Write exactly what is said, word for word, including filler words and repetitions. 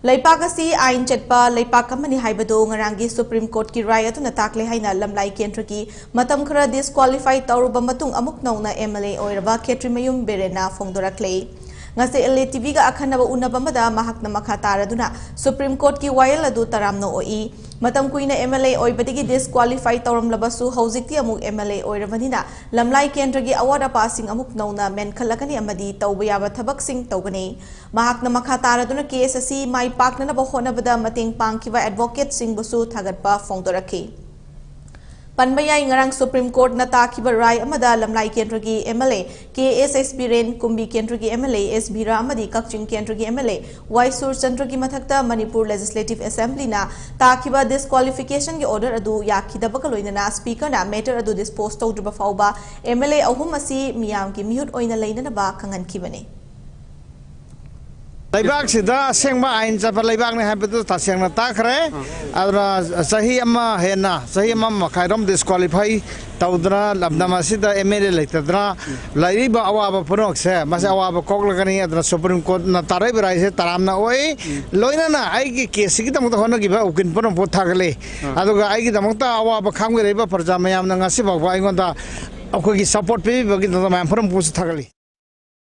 ꯂꯩꯄꯥꯛ ꯑꯁꯤ ꯑꯥꯏꯟ ꯆꯠꯄ ꯂꯩꯄꯥꯛ ꯑꯃꯅꯤ ꯍꯥꯏꯕꯗꯨ ꯉꯔꯥꯡꯒꯤ ꯁꯨꯄ꯭ꯔꯤꯝ ꯀꯣꯔꯠꯀꯤ ꯔꯥꯏ ꯑꯗꯨꯅ ꯇꯥꯛꯂꯦ ꯍꯥꯏꯅ ꯂꯝꯂꯥꯏ ꯀꯦꯟꯗ꯭ꯔꯒꯤ ꯃꯇꯝ ꯈꯔ ꯗꯤꯁꯀ꯭ꯋꯥꯂꯤꯐꯥꯏ ꯇꯧꯔꯨꯕ ꯃꯇꯨꯡ ꯑꯃꯨꯛ ꯅꯧꯅ ꯑꯦꯝ ꯑꯦꯜ ꯑꯦ ꯑꯣꯏꯔꯕ ꯈꯦꯇ꯭ꯔꯤꯃꯌꯨꯝ ꯕꯤꯔꯦꯟꯅ ꯐꯣꯡꯗꯣꯔꯛꯂꯦ꯫ ꯉꯁꯤ ꯑꯦꯜ ꯑꯦ ꯇꯤ ꯚꯤꯒ ꯑꯈꯟꯅꯕ ꯎꯅꯕ ꯑꯃꯗ ꯃꯍꯥꯛꯅ ꯃꯈꯥ ꯇꯥꯔꯗꯨꯅ ꯁꯨꯄ꯭ꯔꯤꯝ ꯀꯣꯔꯠꯀꯤ ꯋꯥꯌꯦꯜ ꯑꯗꯨ ꯇꯔꯥꯝꯅ ꯑꯣꯛꯏ꯫ ꯃꯇꯝ ꯀꯨꯏꯅ ꯑꯦꯝ ꯑꯦꯜ ꯑꯦ ꯑꯣꯏꯕꯗꯒꯤ ꯗꯤꯁꯀ꯭ꯋꯥꯂꯤꯐꯥꯏ ꯇꯧꯔꯝꯂꯕꯁꯨ ꯍꯧꯖꯤꯛꯇꯤ ꯑꯃꯨꯛ ꯑꯦꯝ ꯑꯦꯜ ꯑꯦ ꯑꯣꯏꯔꯕꯅꯤꯅ ꯂꯝꯂꯥꯏ ꯀꯦꯟꯗ꯭ꯔꯒꯤ ꯑꯋꯥꯠ ꯑꯄꯥꯁꯤꯡ ꯑꯃꯨꯛ ꯅꯧꯅ ꯃꯦꯟꯈꯠꯂꯛꯀꯅꯤ ꯑꯃꯗꯤ ꯇꯧꯕ ꯌꯥꯕ ꯊꯕꯛꯁꯤꯡ ꯇꯧꯒꯅꯤ꯫ ꯃꯍꯥꯛꯅ ꯃꯈꯥ ꯇꯥꯔꯗꯨꯅ ꯀꯦꯁ ꯑꯁꯤ ꯃꯥꯏ ꯄꯥꯛꯅꯅꯕ ꯍꯣꯠꯅꯕꯗ ꯃꯇꯦꯡ ꯄꯥꯡꯈꯤꯕ ꯑꯦꯗꯚꯣꯀꯦꯠꯁꯤꯡꯕꯨꯁꯨ ꯊꯥꯒꯠꯄ ꯐꯣꯡꯗꯣꯔꯛꯈꯤ꯫ ꯄꯟꯕ ꯌꯥꯏ, ꯉꯔꯥꯡ ꯁꯨꯄ꯭ꯔꯤꯝ ꯀꯣꯔꯠꯅ ꯇꯥꯈꯤꯕ ꯔꯥꯏ ꯑꯃꯗ ꯂꯝꯂꯥꯏ ꯀꯦꯟꯗ꯭ꯔꯒꯤ ꯑꯦꯝ ꯑꯦꯜ ꯑꯦ ꯀꯦ ꯑꯦꯁ ꯑꯦꯁ ꯕꯤꯔꯦꯟ, ꯀꯨꯝꯕꯤ ꯀꯦꯟꯗ꯭ꯔꯒꯤ ꯑꯦꯝ ꯑꯦꯜ ꯑꯦ ꯑꯦꯁ ꯕꯤꯔꯥ ꯑꯃꯗꯤ ꯀꯛꯆꯤꯡ ꯀꯦꯟꯗ꯭ꯔꯒꯤ ꯑꯦꯝ ꯑꯦꯜ ꯑꯦ ꯋꯥꯏ ꯁꯨꯔꯆꯟꯗ꯭ꯔꯒꯤ ꯃꯊꯛꯇ ꯃꯅꯤꯄꯨꯔ ꯂꯦꯖꯤꯁꯂꯦꯇꯤꯚ ꯑꯦꯁꯦꯝꯕ꯭ꯂꯤꯅ ꯇꯥꯈꯤꯕ ꯗꯤꯁꯀ꯭ꯋꯥꯂꯤꯐꯤꯀꯦꯁꯟꯒꯤ ꯑꯣꯔꯗꯔ ꯑꯗꯨ ꯌꯥꯈꯤꯗꯕꯒ ꯂꯣꯏꯅꯅ ꯁ꯭ꯄꯤꯀꯔꯅ ꯃꯦꯇꯔ ꯑꯗꯨ ꯗꯤꯁꯄꯣꯖ ꯇꯧꯗ꯭ꯔꯤꯕ ꯐꯥꯎꯕ ꯑꯦꯝ ꯑꯦꯜ ꯑꯦ ꯑꯍꯨꯝ ꯑꯁꯤ ꯃꯤꯌꯥꯝꯒꯤ ꯃꯤꯍꯨꯠ ꯑꯣꯏꯅ ꯂꯩꯅꯅꯕ ꯈꯪꯍꯟꯈꯤꯕꯅꯤ꯫ ꯂꯩꯕꯥꯛꯁꯤꯗ ꯑꯁꯦꯡꯕ ꯑꯥꯏꯟ ꯆꯠꯄ ꯂꯩꯕꯥꯛꯅꯤ ꯍꯥꯏꯕꯗꯨ ꯇꯁꯦꯡꯅ ꯇꯥꯈ꯭ꯔꯦ꯫ ꯑꯗꯨꯅ ꯆꯍꯤ ꯑꯃ ꯍꯦꯟꯅ, ꯆꯍꯤ ꯑꯃ ꯃꯈꯥꯏꯔꯣꯝ ꯗꯤꯁꯀ꯭ꯋꯥꯂꯤꯐꯥꯏ ꯇꯧꯗꯅ ꯂꯝꯗꯝ ꯑꯁꯤꯗ ꯑꯦꯝ ꯑꯦꯜ ꯑꯦ ꯂꯩꯇꯗꯅ ꯂꯩꯔꯤꯕ ꯑꯋꯥꯕ ꯄꯨꯝꯅꯃꯛꯁꯦ, ꯃꯁꯤ ꯑꯋꯥꯕ ꯀꯣꯛꯂꯒꯅꯤ꯫ ꯑꯗꯨꯅ ꯁꯨꯄ꯭ꯔꯤꯝ ꯀꯣꯔꯠꯅ ꯇꯥꯔꯛꯏꯕ ꯔꯥꯏꯁꯦ ꯇꯔꯥꯝꯅ ꯑꯣꯏ꯫ ꯂꯣꯏꯅꯅ ꯑꯩꯒꯤ ꯀꯦꯁꯁꯤꯒꯤꯗꯃꯛꯇ ꯍꯣꯠꯅꯈꯤꯕ ꯎꯀꯤꯜ ꯄꯨꯝꯅꯃꯛꯄꯨ ꯊꯥꯒꯠꯂꯤ꯫ ꯑꯗꯨꯒ ꯑꯩꯒꯤꯗꯃꯛꯇ ꯑꯋꯥꯕ ꯈꯥꯡꯕꯤꯔꯛꯏꯕ ꯄ꯭ꯔꯖꯥ ꯃꯌꯥꯝꯅ ꯉꯁꯤ ꯐꯥꯎꯕ ꯑꯩꯉꯣꯟꯗ ꯑꯩꯈꯣꯏꯒꯤ ꯁꯄꯣꯔꯠ ꯄꯤꯕꯤꯕꯒꯤꯗꯃꯛꯇ ꯃꯌꯥꯝ ꯄꯨꯝꯅꯃꯛꯄꯨꯁꯨ ꯊꯥꯒꯠꯂꯤ꯫